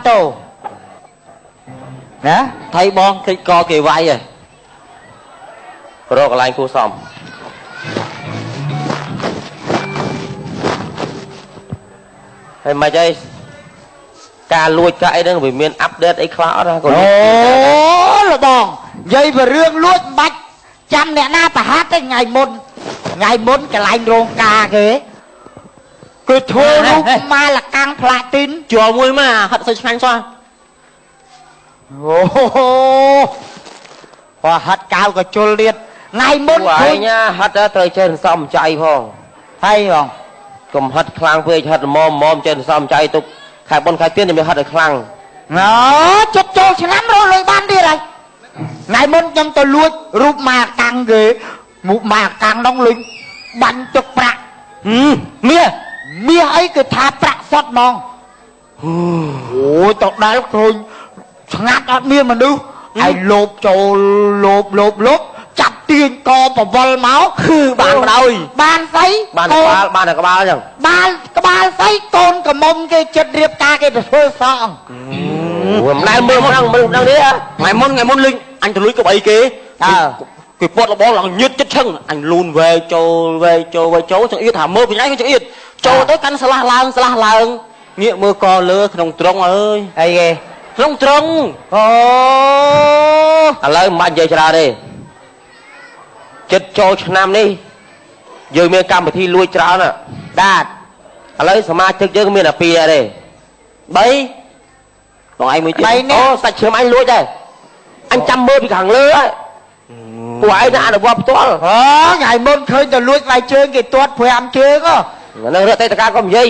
ទៅណា ថៃបងគេកគេវាយហ៎ រកកន្លែងគួសមហើយមិនអីការលួចកាក់អីហ្នឹងវាមានអាប់ដេតអីខ្លះអត់ណាកូន អូលបងនិយាយពីរឿងលួចមិនបាច់ចាំអ្នកណាប្រហាត់ទេថ្ងៃមុនថ្ងៃមុនកន្លែងរោងការគេគឺធ្វើរូបម៉ាលកាំងផ្លាទីន ជាប់មួយមកហត់សូវឆ្ងាញ់សោះ អូហហត់កៅក៏ជុលទៀតថ្ងៃមុន ឃើញហត់ត្រូវចេះសំចៃផងហើយបង កុំហត់ខ្លាំងពេកហត់មុំមុំចេះសំចៃទុកខែបុនខែទៀនจะមានហត់ឲ្យខ្លាំង ណ៎ជិតចូលឆ្នាំរកលុយបានទៀតហើយថ្ងៃមុនខ្ញុំទៅលួចរូបម៉ាកាំងគេមុខម៉ាកាំងនោះលុយបាញ់ទឹកប្រាក់ មាស មាសអីគឺថាប្រាក់សុតហ្មងអូយទៅដល់ឃើញស្ងាត់អត់មានមនុស្សហើយលោបចូលលោបលោបលោបចាប់ទាញកបវលមក គឺបានបដ ாய் បានស្អី បានក្បាលបានតែក្បាលអញ្ចឹង បានក្បាលស្អីកូនក្រមុំគេចិត្តរៀបការគេទៅធ្វើសក់ មិនដែលមើលមកដឹងមើលដឹងនេះ ថ្ងៃមុនថ្ងៃមុនលិញអញទៅលួចកុំអីគេ តើ គេពត់លបងឡើងញើតចិត្តឈឹងអញលូនវែកចូលវែកចូលវែកចូលចង្អៀតថាមើលពីណាគេចង្អៀតចូលទៅកាន់ស្លាស់ឡើងស្លាស់ឡើងងាកមើលកលើក្នុងត្រង់អើយ អីគេ ក្នុងត្រង់ អូ ឥឡូវមិនបាច់និយាយច្រើនទេចិត្តចូលឆ្នាំនេះយើងមានកម្មវិធីលួចច្រើនណា បាទ ឥឡូវសមាជិកយើងមានតែ2ដែរទេ 3បងឯងមួយទៀត អូសាច់ឈាមអញលួចដែរអញចាំមើលពីខាងលើហើយពួកឯងណាអនុវត្តផ្ទាល់ អូថ្ងៃមុនឃើញទៅលួចស្បែកជើងគេទាត់5ជើងហ៎ ហ្នឹងរឿងអតីតកាលកុំនិយាយ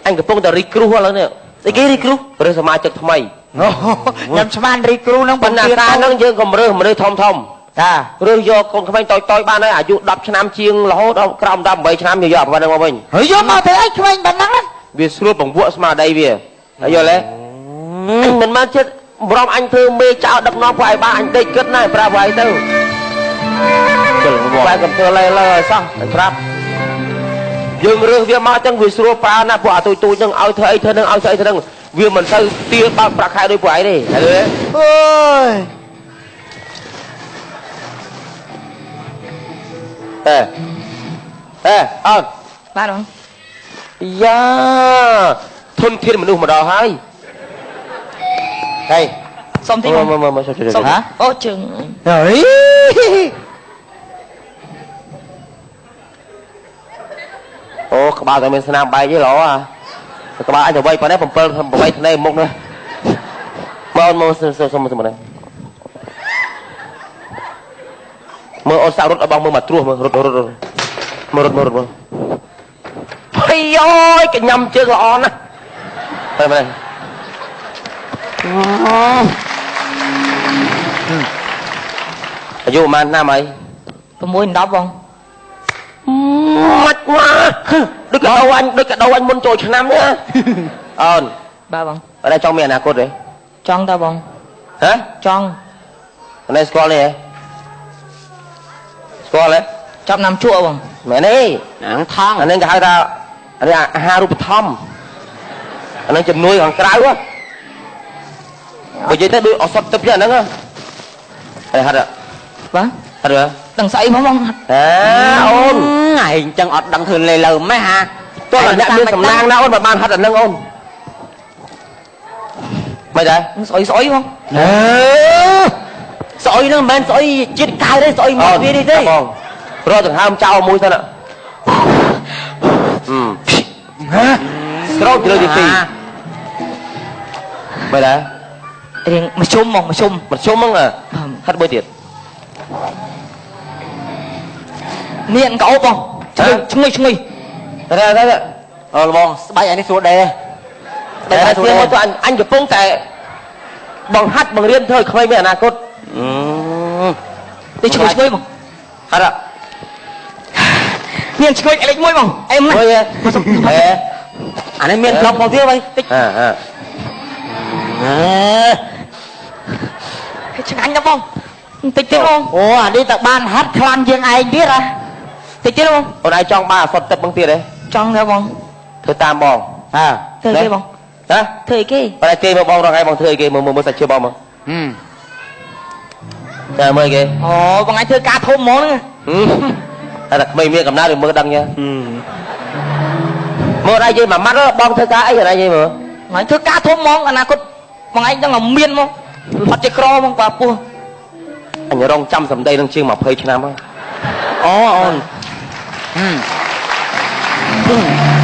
អញកំពុងតែរីគ្រោះឥឡូវនេះ ស្អីគេរីគ្រោះ រើសសមាជិកថ្មី ខ្ញុំស្មានរីគ្រោះហ្នឹង ប៉ុន្តែសារហ្នឹងយើងកុំរើសមនុស្សធំធំ តា រើសយកកូនក្មេងតូចតូចបានហើយអាយុ10ឆ្នាំជាងរហូតដល់ក្រោម18ឆ្នាំយកយកប៉ុណ្្នឹងមកវិញ ហើយយកមកធ្វើអីក្មេងប៉ុណ្ណឹង វាស្រួលបង្វក់ស្មារតីវាហើយយល់ទេអញមិនបានចិត្តបរំអញធ្វើមេចៅដឹកនាំពួកឯងបានអញដេកគិតណាស់ប្រាប់ពួកឯងទៅ ជិល បែរកំធ្វើឡែលើឲ្យសោះអញប្រាប់យើងរើសវាមកចឹងវាស្រួលប្រើណាស់ពួកអាទូចទូចហ្នឹងឲ្យធ្វើអីធ្វើហ្នឹងឲ្យធ្វើអីធ្វើហ្នឹងវាមិនទៅទាបើកប្រាក់ខែដូចពួកឯងទេហើយ អើយ អេអេអត់ បាទបង យ៉ាធនធានមនុស្សម្ដងហើយ ហេ សុំតិចបង មកមកជួយ សុំអូជើង ហី អូក្បាលតែមានស្នាមបែកទេល្អអាក្បាលអញទៅវៃប៉ុណ្ណេះ7 8ធ្នេមុខនេះមកមកសុំសុំសុំនេះមើលអូនសាក់រត់ឲ្យបងមើលមកត្រួសមើលរត់រត់រត់មើលរត់មើលរត់មើលហីអូយកញ៉ាំជើងល្អណាស់ទៅមើលអាយុប៉ុន្មានឆ្នាំហើយ 6 10បង ម៉ាច់មកដូចកដោអញដូចកដោអញមុនចូលឆ្នាំនេះអូន បាទបង អត់ចង់មានអនាគតទេ ចង់តើបង ហ៎ ចង់ នេះស្គាល់នេះហ៎ស្គាល់ទេ ចាប់ណាំជក់បង មែនទេ អាងថង អានេះគេហៅថាអានេះអាហារូបត្ថម្ភអានេះជំនួយខាងក្រៅហ៎បើនិយាយទៅដូចអសត់ទឹកចឹងអាហ្នឹងហ៎ហត់ បាទ ហត់ ដឹងស្អីផងបង អើអូន ឯងចឹងអត់ដឹងធ្វើលេលើម៉េះហា តោះអ្នកមានសំណាងណាអូនបើបានហត់អាហ្នឹងអូនមិនដែរ ស្អុយស្អុយបង អឺ ស្អុយហ្នឹងមិនមែនស្អុយជាតិកៅទេស្អុយមកវានេះទេ បងរកដង្ហើមចោលមួយសិនហ៎ស្រោចលើទី2មិនដែរ រៀងមធ្យមហ្មងមធ្យម មធ្យមហ្មងហត់មួយទៀត នេះក្អូបបងឈ្ងុយឈ្ងុយ តែតែ អូលបងស្បែកអានេះស្រួលដែរ តែស្រួលមកទៅអញកំពុងតែបង្ហាត់បង្រៀនធ្វើឲ្យក្មេងមានអនាគត នេះឈ្ងុយឈ្ងុយបង ហត់ មានឈ្ងុយលេខ1បងអែមណាស់ ហេ អានេះមានក្លុកមកទៀតបីតិច អើអើ ឆ្ងាញ់ណាស់បងតិចទៀតបង អូអានេះតើបានហាត់ខ្លាំងជាងឯងទៀតហ៎ តិចទៀតបង អូនឯងចង់បានអសត់ទឹកបងទៀតទេ ចង់ទេបង ធ្វើតាមបង អើ ធ្វើទេបង ហ៎ ធ្វើអីគេ បើតែគេមកបងរងថ្ងៃបងធ្វើអីគេមើលមើលសាច់ជឿបងមកតែមើលគេ អូបងឯងធ្វើការធំហ្មងហ្នឹង តែក្មេងមានកំណើតមើលដឹងញ៉ាមើលដៃយើងមួយម៉ាត់បងធ្វើការអីដៃយើងមើល បងឯងធ្វើការធំហ្មងអនាគតបងឯងដឹងតែមានហ្មងអត់ជាក្រហ្មងបាទពោះ អញរងចាំសម្ដីនឹងជាង20ឆ្នាំហើយ អូអូន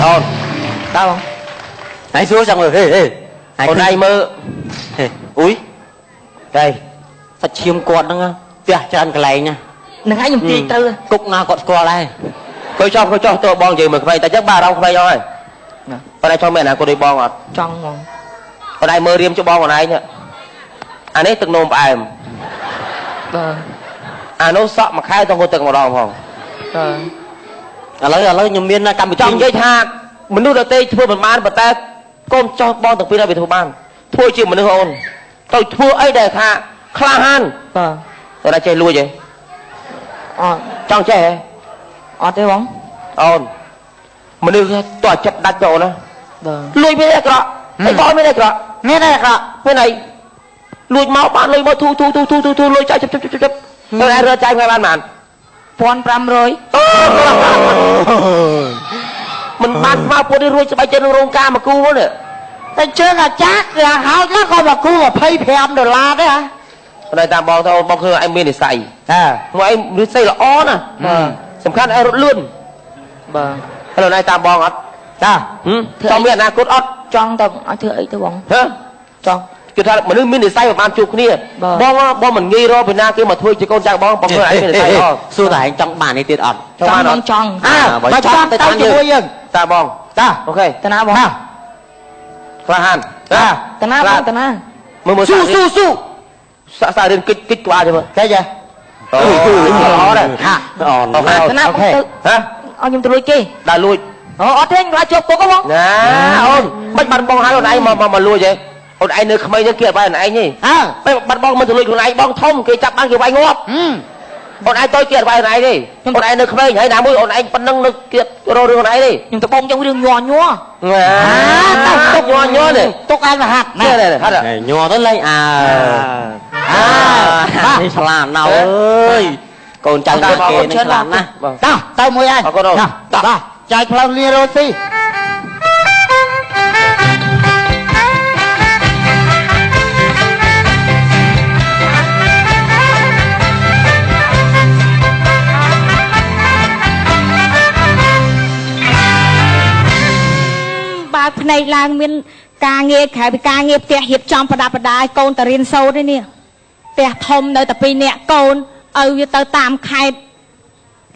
អូន តើបង ឯងសួរចង់មើលហេហេ អូនឯងមើល ហេអ៊ុយ តែ សាច់ឈាមគាត់ហ្នឹងផ្ទះច្រើនកន្លែងណា នឹងឯងខ្ញុំទាញត្រូវ គុកណាគាត់ស្គាល់ដែរ គួយចោះគួយចោះទៅបងនិយាយមើលក្មេងតែចឹងបាទអារម្មណ៍ក្មេងអស់ហើយប៉ុន្តែចង់មានអនាគតដូចបងអត់ ចង់ហ្មង ប៉ុន្តែមើលរៀមចុះបងខ្លួនឯងអានេះទឹកនោមផ្អែម បាទ អានោះសក់មួយខែទៅងូតទឹកម្ដងផង បាទ ឥឡូវខ្ញុំមានកម្មវិធី ចង់និយាយថាមនុស្សដទៃធ្វើមិនបានប៉ុន្តែកូនចោះបងទាំងពីរឲ្យវាធ្វើបានធ្វើជាមនុស្សអូនទៅធ្វើអីដែលថាក្លាហាន បាទ តែចេះលួចហ៎ អត់ ចង់ចេះហ៎ អត់ទេបង អូនមនុស្សតើចិត្តដាច់ទៅអូនណា បាទ លួចមានអាក្រក់អីបងមានអាក្រក់ មានអាក្រក់ មានអីលួចមកបានលុយមកធូធូធូធូធូធូលុយចាយជិបជិបជិបជិបទៅឯរើចាយថ្ងៃបានប៉ុន្មាន 1500 មិនបានស្មើពួកនេះរួចស្បែកជើងរោងការមកគូនេះ តែជើងអាចារ្យគេហៅណាក៏មកគូ25ដុល្លារដែរហ៎ តែតាមបងទៅបងឃើញឯងមាននិស័យ អើ មកឯងនិស័យល្អណាស់សំខាន់ឯងរត់លឿន បាទ ហើយឯងតាមបងអត់ ចា ចង់មានអនាគតអត់ ចង់ទៅឲ្យធ្វើអីទៅបង ហ៎ ចង់ គឺថាមនុស្សមាននិស័យមិនបានជួបគ្នាបងបងមិនងាយរកពីណាគេមកធ្វើជាកូនចៅបងបងធ្វើឯងមាននិស័យអត់ សួរតែឯងចង់បាននេះទៀតអត់ ចង់បានអត់ ចង់ អើបើចង់ទៅជាមួយយើង តាមបង តា អូខេ តាណាបង ក្លាហាន តា តាណាបងតាណា មើលមើល ស៊ូស៊ូស៊ូ សាក់សារៀនគិចគិចក្បាលទេមើល គេចេះ អូអត់ដែរ ហា អូន តាណាបងទៅ ហ៎ ឲ្យខ្ញុំទៅលួចគេ ដើរលួច អូអត់ទេខ្ញុំខ្លាចជាប់គុកបង ណាអូនមិនបានបងហៅអូនឯងមកមកលួចហ៎អូនឯងនៅក្មេងហ្នឹងគេអត់បាយអូនឯងទេ អើ ពេលបាត់បងមិនទៅលួចខ្លួនឯងបងធំគេចាប់បានគេវាយងាប់អូនឯងតូចគេអត់បាយអូនឯងទេអូនឯងនៅក្មេងហើយណាមួយអូនឯងប៉ុណ្ណឹងនៅគេរករឿងអូនឯងទេ ខ្ញុំទៅបងចង់រឿងញ័រញ័រ ទៅទុកញ័រញ័រនេះ ទុកឯងមកហាត់ ណា ណា ហាត់ ញ័រទៅលែងអើ អើ នេះឆ្លាតណៅអើយកូនចៅគេនឹងឆ្លាតណាស់ តោះទៅមួយឯង អរគុណអូន បាទចាយផ្លូវលារ៉ូស៊ី បើភ្នែកឡើងមានការងារក្រៅពីការងារផ្ទះរៀបចំប្រដាប់ប្រដាឲ្យកូនទៅរៀនសូត្រនេះផ្ទះធំនៅតែពីរនាក់កូនឪវាទៅតាមខេត្ត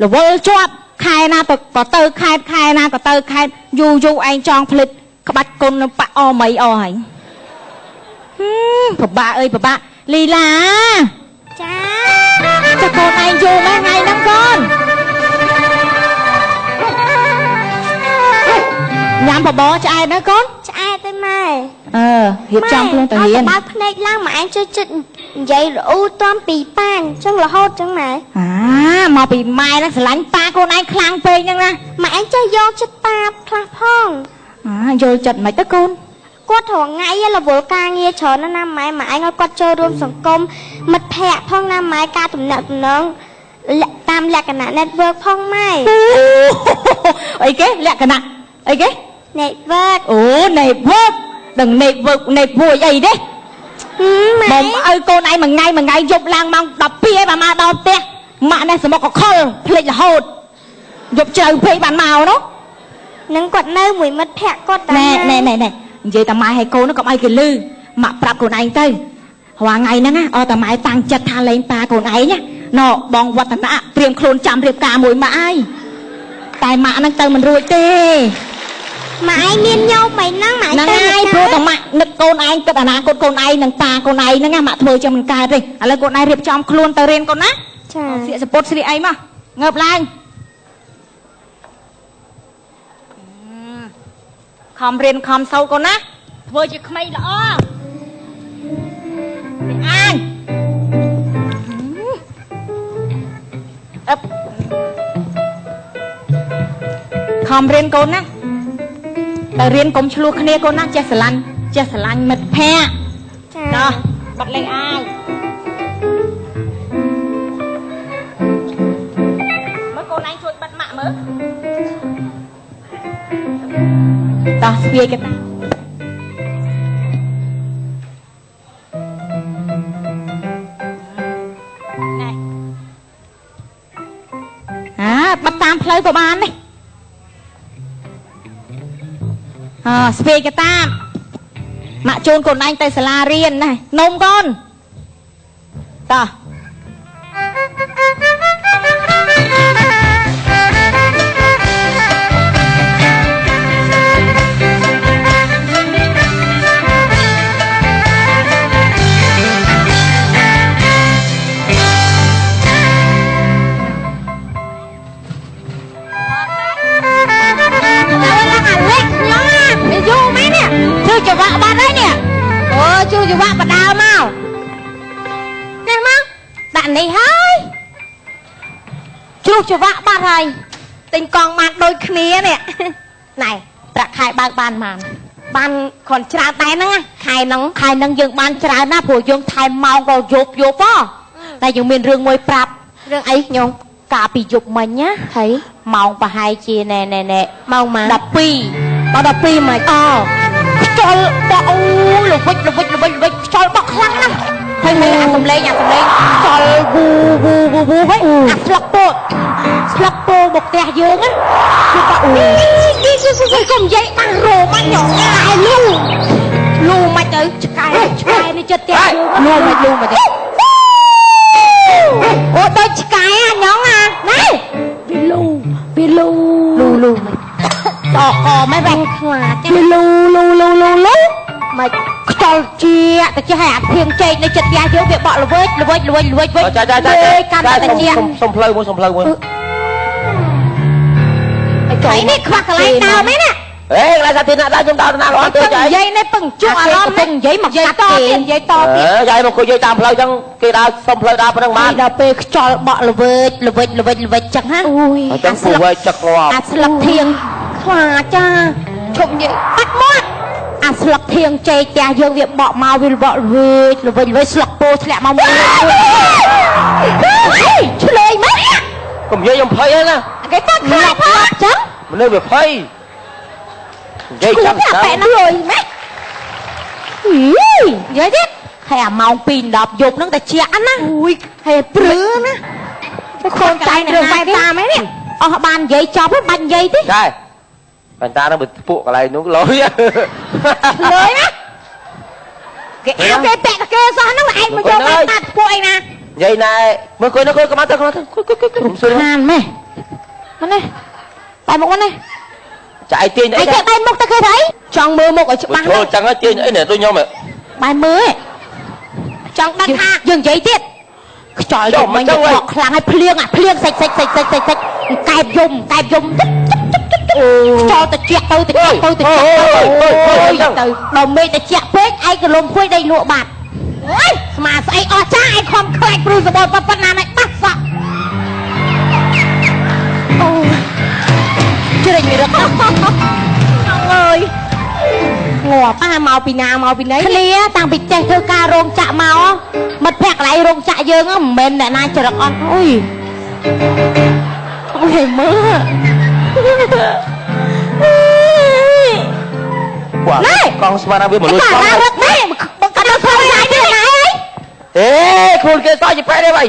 រវល់ជាប់ខែណាទៅក៏ទៅខេត្តខែណាក៏ទៅខេត្តយូរយូរឯងចង់ភ្លេចក្បាច់គុណនឹងបាក់អមីអស់ហើយពិបាកអើយពិបាកលីឡា ចា ចាកូនឯងយូរម៉េចថ្ងៃហ្នឹងកូនញ៉ាំបបរឆ្អែតណាកូន ឆ្អែតទេម៉ែ អឺរៀបចំខ្លួនទៅរៀន បើភ្នែកឡើងម៉ែឯងជួយចិត្តនិយាយរអ៊ូទាំពីប៉ាអញ្ចឹងរហូតអញ្ចឹងម៉ែ អាមកពីម៉ែហ្នឹងស្រឡាញ់ប៉ាកូនឯងខ្លាំងពេកហ្នឹងណា ម៉ែឯងចេះយកចិត្តប៉ាខ្លះផង អាយល់ចិត្តមិនទៅកូន គាត់រាល់ថ្ងៃរវល់ការងារច្រើនណាស់ណាម៉ែម៉ែឯងឲ្យគាត់ចូលរួមសង្គមមិត្តភ័ក្តិផងណាម៉ែការទំនាក់ទំនងតាមលក្ខណៈ network ផងម៉ែ អីគេលក្ខណៈអីគេ network អូ network ដឹង network network អីទេ ម៉ែ បងឲ្យកូនឯងមួយថ្ងៃមួយថ្ងៃយប់ឡើងម៉ោង12ឯងបានមកដល់ផ្ទះម៉ាក់នេះសមុកកខលភ្លេចរហូតយប់ជ្រៅពេកបានមកនោះ នឹងគាត់នៅមួយមិត្តភ័ក្តិគាត់តា ណែណែណែណែនិយាយតាម៉ែឲ្យកូននោះកុំឲ្យគេលឺម៉ាក់ប្រាប់កូនឯងទៅរាល់ថ្ងៃហ្នឹងណាអត់តាម៉ែតាំងចិត្តថាលេងប៉ាកូនឯងណាណបងវឌ្ឍនៈត្រៀមខ្លួនចាំរៀបការមួយម៉ាក់ហើយតែម៉ាក់ហ្នឹងទៅមិនរួចទេ ម៉ែឯងមានញោមអីហ្នឹងម៉ែ ហ្នឹង ទៅ ហើយព្រោះតែម៉ាក់នឹកកូនឯងគិតអនាគតកូនឯងនិងតាកូនឯងហ្នឹងណាម៉ាក់ធ្វើចឹងមិនកើតទេឥឡូវកូនឯងរៀបចំខ្លួនទៅរៀនកូនណា ចា ស្លៀកសពុតស្លៀកអីមកងើបឡើងខំរៀនខំសូត្រកូនណាធ្វើជាក្មេងល្អពីអានអឹបខំរៀនកូនណាទៅរៀនកុំឆ្លោះគ្នាកូនណាចេះស្រឡាញ់ ចេះស្រឡាញ់មិត្តភ័ក្តិ ចា តោះបាត់លេងអាវមើលកូនឯងជួយបិទម៉ាក់មើលតោះស្ពាយកតាណែអាបិទតាមផ្លូវក៏បានដែរអើស្ពាយកតាម៉ាក់ជូនកូនឯងទៅសាលារៀនណានំកូនតោះជួយចង្វាក់បាត់ហើយនេះអូជួយចង្វាក់បដើមកនេះមកដាក់នេះហើយជ្រុះចង្វាក់បាត់ហើយ ទិញកង់បានដូចគ្នានេះ ណែប្រាក់ខែបើកបានបាន បានគ្រាន់ច្រើនដែរហ្នឹងខែហ្នឹង ខែហ្នឹងយើងបានច្រើនណាស់ព្រោះយើងថែមម៉ោងដល់យប់យប់ហ៎តែយើងមានរឿងមួយប្រាប់ រឿងអីខ្ញុំ កាលពីយប់មិញណា ហើយ ម៉ោងប្រហែលជាណែណែណែ ម៉ោងម៉ា 12 ដល់12មិន អូខ្យល់បក់អូលវិចលវិចលវិចលវិចខ្យល់បក់ខ្លាំងណាស់ហើយហើយអាសំលេងអាសំលេងខ្យល់វូវូវូវូហើយអាស្លឹកពោតស្លឹកពោមកផ្ទះយើងណាគឺបក់អូនេះគឺកុំនិយាយបាំងរោមញ៉ងតែលូលូមិនទៅឆ្កែឆ្កែនេះចិត្តផ្ទះយើង លូមិនលូមិនទៅ អូដូចឆ្កែអាញ៉ងអាណែវាលូវាលូ លូលូមិន តកមិនបែ ខ្លាច វាលូលូលូលូលូ មិន ខ្យល់ជាតែចេះឲ្យអាភៀងចេកនៅចិត្តផ្ទះយើងវាបក់ល្វិចល្វិចល្វិចល្វិចវិញ ចាចាចា កាន់តែជា សុំផ្លូវមួយសុំផ្លូវមួយ ហើយនេះខ្វះកន្លែងដើមឯណា អេកន្លែងសាធារណៈដែរខ្ញុំដើរទៅណាក៏អត់ទេ និយាយនេះពឹងជក់អារម្មណ៍ពឹងនិយាយមកកាត់គេនិយាយតទៀត យាយមកគួយតាមផ្លូវចឹងគេដើរសុំផ្លូវដើរប៉ុណ្្នឹងបាន ដល់ពេលខ្យល់បក់ល្វិចល្វិចល្វិចល្វិចចឹងណា អូយ ចឹងពូវែកចឹកងាប់ អាស្លឹកធៀង ខ្លាចាឈប់និយាយ បាត់មាត់អាស្លឹកធៀងចេកផ្ទះយើងវាបក់មកវាបក់ល្វិចល្វិចល្វិចស្លឹកពោធ្លាក់មកមួយឆ្លើយមក កុំនិយាយខ្ញុំភ័យហ្នឹងណា គេគាត់ខ្លាចផងចឹង មនុស្សវាភ័យនិយាយចាំ ចាំបែកណាលុយម៉េចនិយាយទៀតហើយអាម៉ោង2:10យប់ហ្នឹងតែជាក់ណា អូយហើយព្រឺណា ខូនចៃរឿងបែបតាមឯនេះអស់បាននិយាយចប់ហើយបាច់និយាយទេ ដែរបន្តានឹងទៅពួកកន្លែងនោះលុយ លុយណាគេអើគេពាក់តែគេសោះហ្នឹងឯងមកយកបែបតាពួកអីណា និយាយណែមើលគួយនោះគួយកុំទៅកុំទៅគួយគួយគួយសួរ ហានម៉េះមកនេះបែរមុខមកនេះ ចាយទាញអី ឯងគេបែរមុខទៅគេទៅអី ចង់មើលមុខឲ្យច្បាស់ ចូលចឹងហើយទាញអីនេះដូចខ្ញុំ បែរមើល ចង់ដឹងថា យើងនិយាយទៀតខ្យល់យំមិនបក់ខ្លាំងហើយភ្លៀងអាភ្លៀងសាច់សាច់សាច់សាច់សាច់សាច់កែបយំកែបយំទឹកខ្យល់ទៅជាក់ទៅទៅជាក់ទៅទៅជាក់ទៅទៅដល់មេឃទៅជាក់ពេកឯងក៏លំភួយដីលក់បាត់ អូយស្មាស្អីអស់ចាឯងខំខ្លាចព្រឺសបល់ប៉ុណ្ណាមិនបាត់សក់ អូជ្រេញរឹក អើយងាប់អាមកពីណាមកពីណី គ្នាតាំងពីចេះធ្វើការរោងចក្រមកមិត្តភក្តិកន្លែងរោងចក្រយើងមិនមែនអ្នកណាចរិកអត់អុយអូយមើល កង់ស្មានថាវាមកលួចកង់ រឹកម៉ែបងកាត់ដល់ខ្លួនឯងទេណាអី អេខ្លួនគេសោះជាប្រែទេបី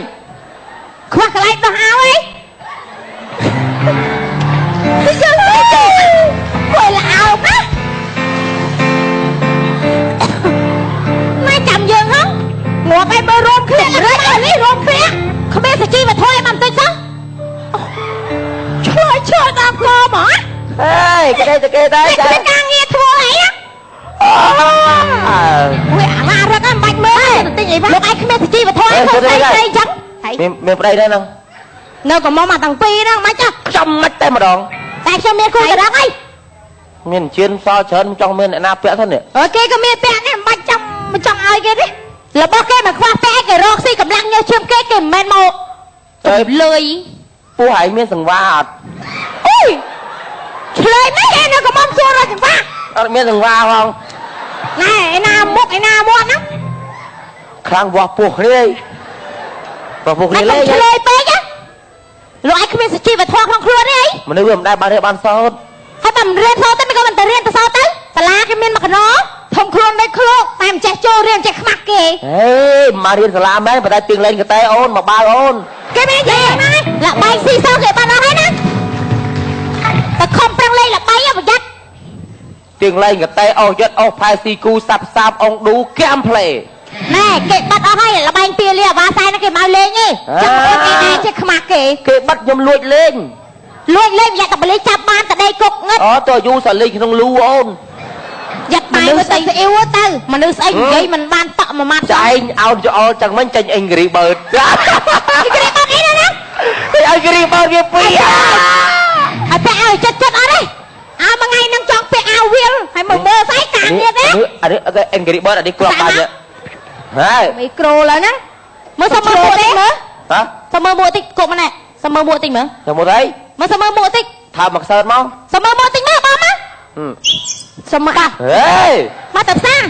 ខ្វះកន្លែងដោះអាវអីយើងទៅគួយល្អោណាម៉ែចាំយើងហ៎ងាប់ឯងមើលរួមគ្នារឹកនេះរួមគ្នាគ្មានសជីវធម៌ឲ្យបានតិចសោះ ឆ្លើយឆ្លើយដល់កមក អេគេទៅគេដែរ ចាការងារធ្វើអីណាអូយអារឹកហ្នឹងមិនបាច់មើល ទិញអីវ៉ា លោកឯងគ្មានសជីវធម៌ធ្វើស្អីស្អីចឹង មានប្តីដែរហ្នឹង នៅកំមុំអាទាំងពីរហ្នឹងមិនចា ខ្ញុំមិនតែម្ដង តែខ្ញុំមានគូតរងអី មានជៀនសល់ច្រើនចង់មានអ្នកណាពាក់ទៅនេះ អើគេក៏មានពាក់នេះមិនបាច់ចាំចង់ឲ្យគេទេ របស់គេមិនខ្វះពាក់គេរកស៊ីកម្លាំងញើសឈាមគេគេមិនមែនមកលុយ ពោះឯងមានសង្វាអត់ អូយឆ្លើយមិនគេនៅកំមុំសួររកសង្វា អត់មានសង្វាផង ណែឯណាមុខឯណាមាត់ហ្នឹង ខ្លាំងវាស់ពោះគ្នាវាស់ពោះគ្នាលេង ឆ្លើយពេកណាលោកឯងគ្មានសុជីវធម៌ក្នុងខ្លួនទេអី មនុស្សវាមិនដែលបានរៀនបានសោត ហើយបើមិនរៀនសូត្រទេមិនក៏មិនទៅរៀនទៅសូត្រទៅសាលាគេមានមួយកណោធំខ្លួនដូចឃ្លោកតែមិនចេះចូលរៀនចេះខ្មាស់គេ ហេមករៀនសាលាមែនប៉ុន្តែទៀងលេងកតែអូនមកបាវអូន គេមាននិយាយណាលបែងស៊ីសងគេបានអស់ហើយណាតែខំប្រឹងលេងលបែងប្រយ័ត្ន ទៀងលេងកតែអស់យិតអស់ផែស៊ីគូសាប់សាបអងឌូកាំផ្លេ ណែគេបាត់អស់ហើយលបែងពីលាអាវ៉ាសែនគេមកលេងទេចាំអូនគេដែរចេះខ្មាស់គេ គេបាត់ខ្ញុំលួចលេង លួចលេងយ៉ាតែបលីចាប់បានតដីគុកងឹត អូតើយូរសាលេងក្នុងលូអូន យ៉ាត់បាយទៅស្អ៊ីវទៅមនុស្សស្អីនិយាយមិនបានតក់មួយម៉ាត់ ចែងអោនច្អល់ចឹងមិញចេញអេងគ្រីបឺត អេងគ្រីបឺតអីណា អេងគ្រីបឺតវាពី ហើយពាក់ឲ្យចិត្តចិត្តអត់ទេអើមួយថ្ងៃនឹងចង់ពាក់អាវវាលហើយមកមើលស្អីការងារទេ អានេះអេងគ្រីបឺតអានេះគ្រាប់បាយហើយ មីក្រូឡើយណាមើលសុំមើលមួកតិចមើល ហ៎ សុំមើលមួកតិចគប់ម្នាក់សុំមើលមួកតិចមើល សុំមើលអី មើលសុំមើលមួកតិច ថាមកសើតមក សុំមើលមួកតិចមើលបងមកសុំមើល ហេ មកទៅផ្សារ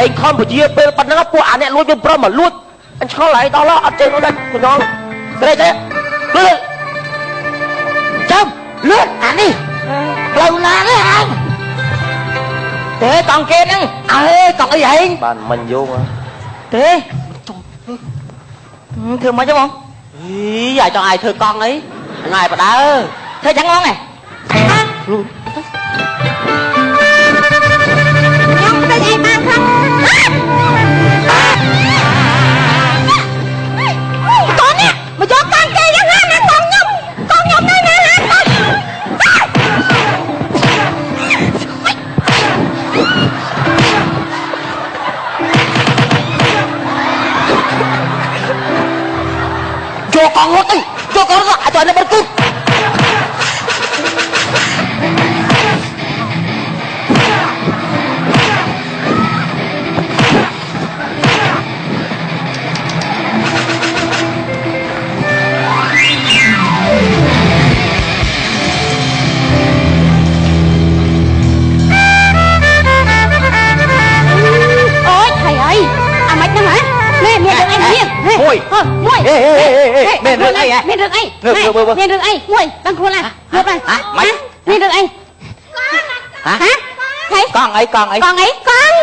ឯងខំពជាពេលប៉ុណ្ណឹងពួកអាអ្នកលួចវាព្រមមកលួចអញឆ្ងល់ឯងដល់អត់ចេះនោះដែរខ្នងស្រេចទេលឿន ចាំលឿនអានេះផ្លូវណាទេអញទេកង់គេហ្នឹងអើកង់អីឯង បានមិញយោង ទេធ្វើមិនចឹងបង អីអាចង់ឲ្យធ្វើកង់អីអញឲ្យបដើ ធ្វើចឹងបងហ៎ ខ្ញុំភ្លេចឯងបានខ្លះកូននេះមកយកកង់គេយ៉ាងណាណាកង់ខ្ញុំកង់ខ្ញុំនៅណាហា យកកង់រត់ទៅយកកង់រត់អាចឲ្យអ្នកបត់គូ អូយថៃអីអាម៉េចហ្នឹងហ៎នេះមានរឿងអីនេះ មួយ មួយ ហេហេហេមានរឿងអីហ៎ មានរឿងអីមានរឿងអីមួយដឹងខ្លួនណាងើបហើយមានរឿងអី ហ៎ ហេ កង់អីកង់អី កង់អីកង់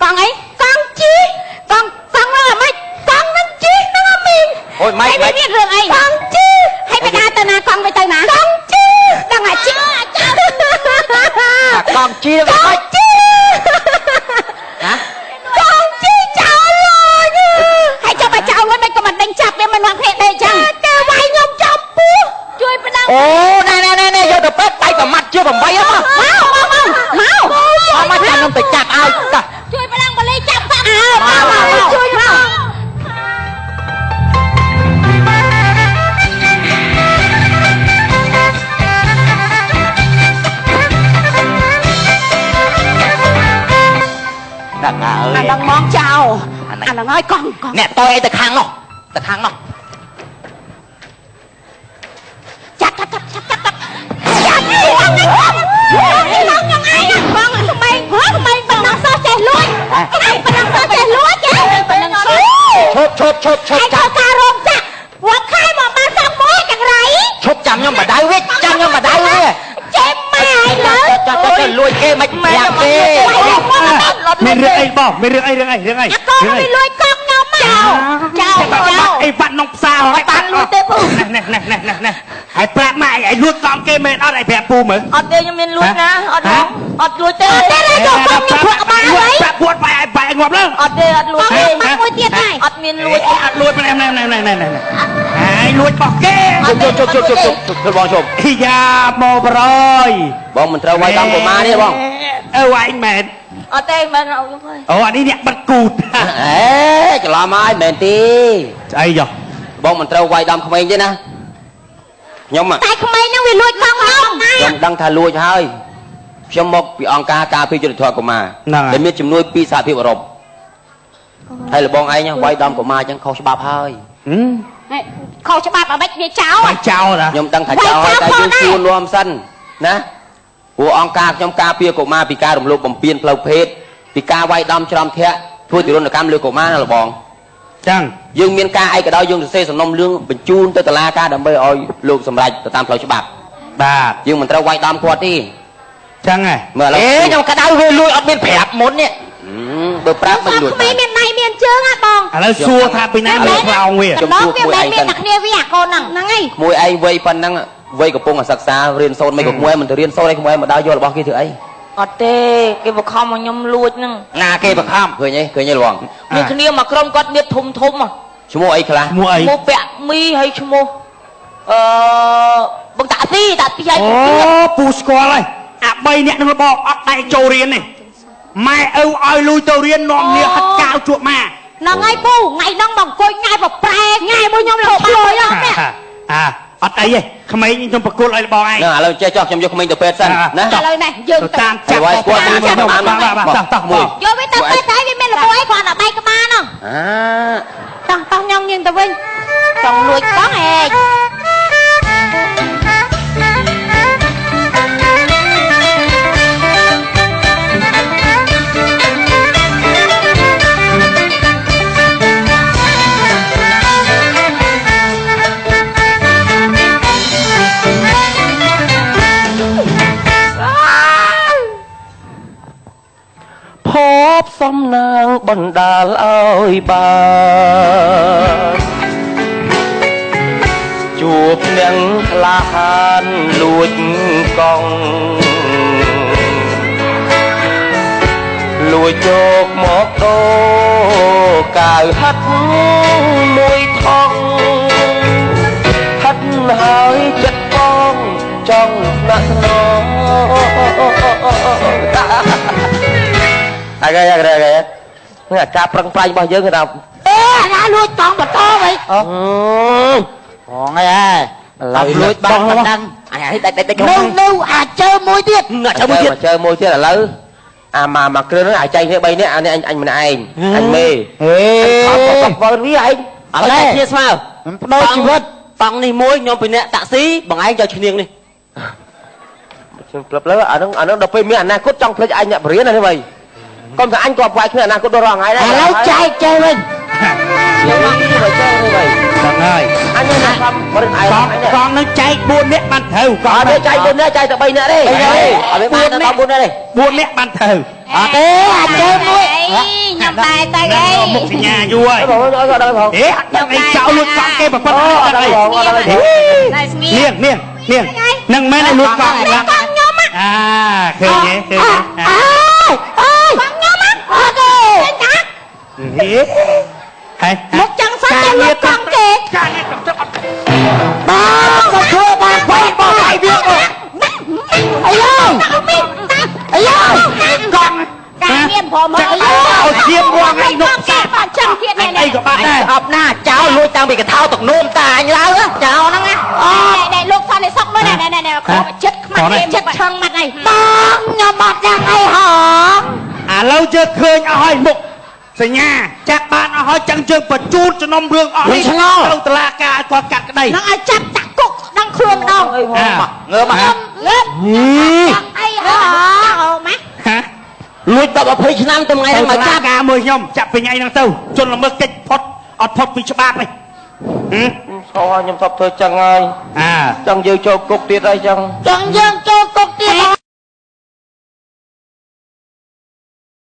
កង់អីកង់ជីកង់កង់ហ្នឹងអាម៉េចកង់ហ្នឹងជីហ្នឹងអាមីង អូយម៉េច មានរឿងអីកង់ជីហើយបដាទៅណាកង់ទៅណាកង់ជីដឹងអាជី កង់ជី កង់ជី ហ៎ កង់ជីចោលហើយចាំបើចោលវិញមិនក៏មិនដេញចាប់វាមិននាំគ្នាដេកចឹងគេវាយខ្ញុំចំពោះជួយប្រដៅ អូណែណែណែយកទៅពេទ្យដៃប្រមាត់ជា8ហ្នឹង មកមកមក មកមកចាំខ្ញុំទៅចាប់ឲ្យតោះ ជួយប្រដៅបលីចាប់បាក់អើមកមកជួយមក ដឹងហើយ អានឹងមកចោលអានឹងហើយកង់កង់ អ្នកតយអីទៅខាងនោះទៅខាងនោះ ចាប់ចាប់ចាប់ចាប់ចាប់ចាប់បងខ្ញុំឯងបងក្មេងក្មេងប៉ុណ្ណឹងសោះចេះលួចប៉ុណ្ណឹងសោះចេះលួចទេប៉ុណ្ណឹងសោះ ឈប់ឈប់ឈប់ឈប់ ឯងធ្វើការរោងចក្រវត្តខែមកបានសោះមួយចង្រៃ ឈប់ចាំខ្ញុំបដៅវាចាំខ្ញុំបដៅវា ចេះម៉ែឯងលើ ចាំចាំលួចគេមិនប្រាប់គេ មានរឿងអីបងមានរឿងអីរឿងអីរឿងអី អាកូនវាលួចកង់ខ្ញុំមកចោលចោល អីបាត់ក្នុងផ្សារហើយ បានលួចទេពូ ណែណែណែណែណែហើយប្រាប់ម៉ែឲ្យលួចកង់គេមែនអត់ឲ្យប្រាប់ពូមើល អត់ទេខ្ញុំមានលួចណាអត់អត់លួចទេ អត់ទេយកកង់ខ្ញុំព្រក់ក្បាលហើយ ប្រាប់ពួតបាយឲ្យបាយងាប់លើ អត់ទេអត់លួចទេ មួយទៀតហើយ អត់មានលួច អត់លួចណែណែណែណែណែហើយលួចរបស់គេ ជប់ជប់ជប់ជប់ជប់បងជប់ យ៉ាមកបរយ បងមិនត្រូវវាយដល់កុមារនេះបង អើវាយមែន អត់ទេមែនអត់ហើយ អូអានេះអ្នកបិទគូត អេច្រឡំហើយមែនទេ ស្អីយោ បងមិនត្រូវវាយដំក្មេងទេណាខ្ញុំ តែក្មេងហ្នឹងវាលួចកង់ខ្ញុំ ខ្ញុំដឹងថាលួចហើយខ្ញុំមកពីអង្គការការពារយុត្តិធម៌កុមារដែលមានជំនួយពីសហភាពអឺរ៉ុបហើយលបងឯងវាយដំកុមារអញ្ចឹងខុសច្បាប់ហើយ ខុសច្បាប់អាម៉េចវាចោល វាចោលណា ខ្ញុំដឹងថាចោលហើយតែយើងគួរនាំសិនណាព្រោះអង្គការខ្ញុំការពារកុមារពីការរំលោភបំពានផ្លូវភេទពីការវាយដំច្រំធាក់ធ្វើទារុណកម្មលើកុមារណាលបង ចឹង យើងមានការឯកដោយយើងសរសេរសំណុំរឿងបញ្ជូនទៅតុលាការដើម្បីឲ្យលោកសម្រេចទៅតាមផ្លូវច្បាប់ បាទ យើងមិនត្រូវវាយដំគាត់ទេ ចឹងហ៎ មើលឥឡូវ អេខ្ញុំក្តៅវាលួចអត់មានប្រាប់មុននេះ បើប្រាប់មិនលួច ក្មេងមានដៃមានជើងហ่ะបង ឥឡូវសួរថាពីណាមកខ្លោងវា ខ្ញុំវាមិនមានតែគ្នាវាអាកូនហ្នឹងហ្នឹងឯង ក្មួយឯងវ័យប៉ុណ្ណឹងវ័យកំពុងសិក្សារៀនសូត្រមិនក៏ក្មួយមិនទៅរៀនសូត្រឯងក្មួយមកដើរយករបស់គេធ្វើអី អត់ទេគេបខំឲ្យខ្ញុំលួចហ្នឹងណាគេបខំ ឃើញទេឃើញទេលបង មានគ្នាមកក្រុមគាត់មានធំធំ ឈ្មោះអីខ្លះ ឈ្មោះអី ឈ្មោះពាក់មីហើយឈ្មោះអឺបងតាក់ស៊ីតាក់ស៊ីហើយ អូពូស្គាល់ហើយអា3អ្នកនឹងបងអត់ដៃចូលរៀនទេម៉ែឪឲ្យលួចទៅរៀននាំគ្នាហិតកាវជក់ម៉ា ហ្នឹងហើយពូថ្ងៃហ្នឹងមកអង្គុយញ៉ែប្រប្រែញ៉ែមួយខ្ញុំលោកបានលុយហ្នឹង អាអត់អីទេក្មេងខ្ញុំប្រគល់ឲ្យលបងឯង ហ្នឹងឥឡូវចេះចោះខ្ញុំយកក្មេងទៅពេទ្យសិនណា ឥឡូវនេះយើងទៅតាមចាប់ គាត់ បាទបាទតោះតោះ មួយ យកវាទៅពេទ្យហើយវាមានលបអីគ្រាន់តែបែកក្បាលហ្នឹង អា តោះតោះខ្ញុំយើងទៅវិញចង់លួចកង់ហេ ភពសំណាងបណ្ដាលឲ្យបានជួបអ្នកក្លាហានលួចកង់លួចយកមកដូរកាវហាត់មួយថងហាត់ហើយចិត្តបងចង់ថ្នាក់ថ្នម អាកែអាកែអាកែនេះអាការប្រឹងប្រែងរបស់យើងគេថា អេអាណាលួចតង់បន្តហីអូងហើយហ៎ឥឡូវលួចបានប៉ុណ្ណឹង អានេះដាច់ដាច់ដាច់ នៅនៅអាចជើមួយទៀត អាចមួយទៀត ជើមួយទៀតឥឡូវអាមកគ្រឿងហ្នឹងអាចចែកគ្នា3នាក់អានេះអញម្នាក់ឯងអញមេ ហេ អញបើវាឯង ឥឡូវគ្នាស្មើ បដូរជីវិត តង់នេះមួយខ្ញុំពីអ្នកតាក់ស៊ីបងឯងយកឈ្នាងនេះ ខ្ញុំផ្លឹបលើអាហ្នឹងអាហ្នឹងដល់ពេលមានអនាគតចង់ភ្លេចឯងអ្នកបរៀនណានេះវិញកុំថាអញក៏វាយគ្នាអនាគតដល់រងថ្ងៃដែរ ឥឡូវចែកចេះវិញ យកមកទៅចេះវិញ ហ្នឹងហើយ អញនឹងខំបរិញ្ញា កង់កង់នឹងចែក4នាក់បានត្រូវកង់ អត់ទេចែក4នាក់ចែកតែ3នាក់ទេ អត់បានដល់4នាក់ទេ 4នាក់បានត្រូវ អត់ទេអាចជើមួយ ខ្ញុំដែរទៅអី មុខសញ្ញាយូរហើយ បងអត់ដឹងផង អេអត់ដឹងអីចោលលួចកង់គេប្រពន្ធអត់ដឹងអី តែស្ងៀ នាងនាងនាងនឹងមែនឲ្យលួចកង់ កង់ខ្ញុំ អាឃើញទេឃើញទេ អើយអើយក ង់ខ្ញុំអត់ទេណា ហេហើយ មកចង់សោះទៅលួចកង់គេ ការងារកំទឹកអត់ បាទក៏ធ្វើបានបងបងឲ្យវាអាយ៉ងអាយ៉ង កង់ ការងារព្រមមក ឲ្យធៀបរងឯងនោះ សាបាទចឹងទៀតនេះ អីក៏បានដែរ អប់ណាចោលលួចតាំងពីកថោទឹកនោមតាអញឡើងចោលហ្នឹងណា អូណែលោកសន្តិសុខមើលណែណែណែខកចិត្តខ្មាស់គេចិត្តឆឹងបាត់ហើយ បងខ្ញុំអត់ដឹងអីហង ឥឡូវយើងឃើញអស់ហើយមុខសញ្ញាចាប់បានអស់ហើយចឹងយើងបញ្ជូនចំណុំរឿងអស់នេះទៅតុលាការឲ្យគាត់កាត់ក្តី នឹងឲ្យចាប់ដាក់គុកដឹងខ្លួនម្ដង ងើមក ងើបអីហ៎ម៉ា ហា លួចដល់20ឆ្នាំទៅថ្ងៃហ្នឹងមកចាប់ ការមួយខ្ញុំចាប់ពីថ្ងៃហ្នឹងទៅជនល្មើសកិច្ចផុតអត់ផុតពីច្បាប់ទេ សោះខ្ញុំធ្លាប់ធ្វើចឹងហើយ អា ចង់យើងចូលគុកទៀតហើយចឹង ចង់យើងចូលគុកទៀត